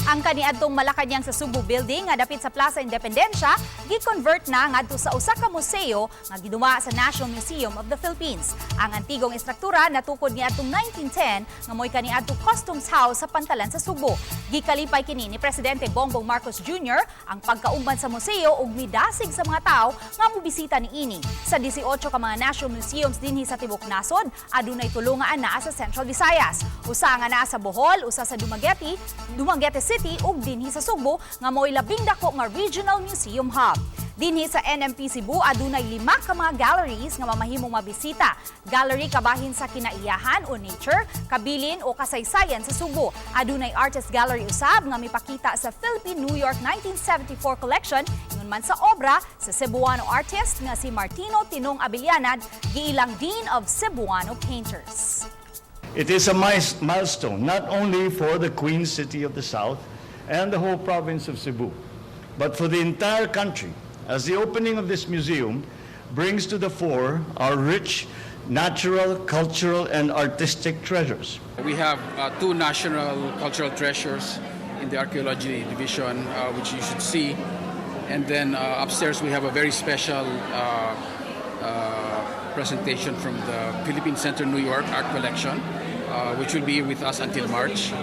Ang kaniadtong Malacañang sa Sugbo Building nga dapit sa Plaza Independencia gi-convert na ngadto sa usa ka museo nga giduma sa National Museum of the Philippines. Ang antigong istruktura natukod niadtong 1910 nga mo'y kaniadto Customs House sa pantalan sa Sugbo. Gikalipay kini ni Presidente Bongbong Marcos Jr. ang pagkaumban sa museo ug midasig sa mga tawo nga mobisita niini. Sa 18 ka mga national museums dinhi sa tibuok nasod, adunay tulo nga anaa sa Central Visayas. Usa nga naa sa Bohol, usa sa Dumaguete, Dumaguete City ug dinhi sa Sugbo nga mo'y labing dako nga regional museum hub. Dinhi sa NMP Cebu adunay lima ka mga galleries nga mamahimong mabisita. Gallery kabahin sa kinaiyahan o nature, kabilin o kasaysayan sa Sugbo. Adunay artist gallery usab nga mipakita sa Philippine New York 1974 collection ingon man sa obra sa Cebuano artist nga si Martino Tinong Abellanad, giilang Dean of Cebuano Painters. It is a milestone not only for the Queen City of the South and the whole province of Cebu, but for the entire country, as the opening of this museum brings to the fore our rich natural, cultural, and artistic treasures. We have two national cultural treasures in the archaeology division, which you should see. And then upstairs we have a very special presentation from the Philippine Center New York Art Collection, which will be with us until March.